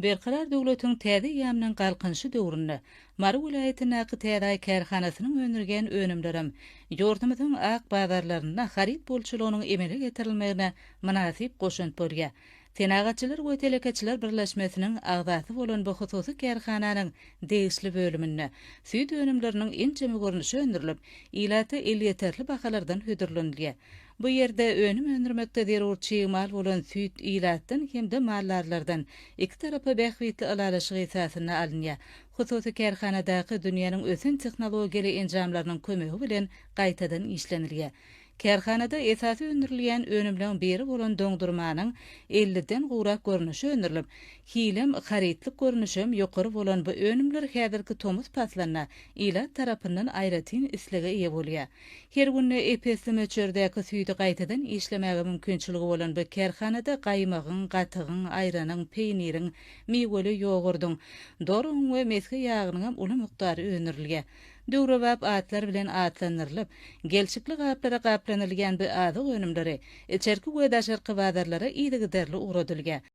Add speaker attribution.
Speaker 1: Berkarar döwletiň täze eýýamynyň Galkynyşy döwründe Mary welaýatyndaky Täze Aý kärhanasynyň öndürýän önümlerem ýurdumyzyň ak bazarlarynda haryt bolçulygynyň emele getirilmegine mynasyp goşant bolýar. Senagatçylar we telekeçiler birleşmesiniň agzasy bolan bu hususy kärhananyň degişli bölüminde süýt önümleriniň ençeme görnüşi öndürilip, ilata elýeterli bahalardan hödürlenilýär. Bu ýerde önüm öndürmekde zerur çig mal bolan süýt ilatdan hem-de maldarlardan iki tarapa bähbitli ylalaşyk esasynda alynýar. Hususy kärhanadaky dünýäniň ösen tehnologiýaly enjamlarynyň kömegi bilen gaýtadan işlenilýär. Kärhanada esasy öndürilýän önümleň biri bolan doňdurmanyň elliden gowrak görnüşi öndürilip, hilem, harytlyk görnüşem ýokary bolan bu önümler häzirki tomus paslynda ilat tarapyndan aýratyn islege eýe bolýar. Her günde ep-esli möçberdäki süýdi gaýtadan işlemäge mümkinçiligi bolan bu kärhanada gaýmagyň, gatygyň, aýranyň, peýniriň, miweli ýogurdyň, doragyň we mesge ýagynyňam uly mukdary öndürilýär. Döwrebap atlar bilen atlandyrylyp, gelşikli gaplara gaplanylýan bu azyk önümleri içerki we daşarky bazarlara yzygiderli ugradylýar.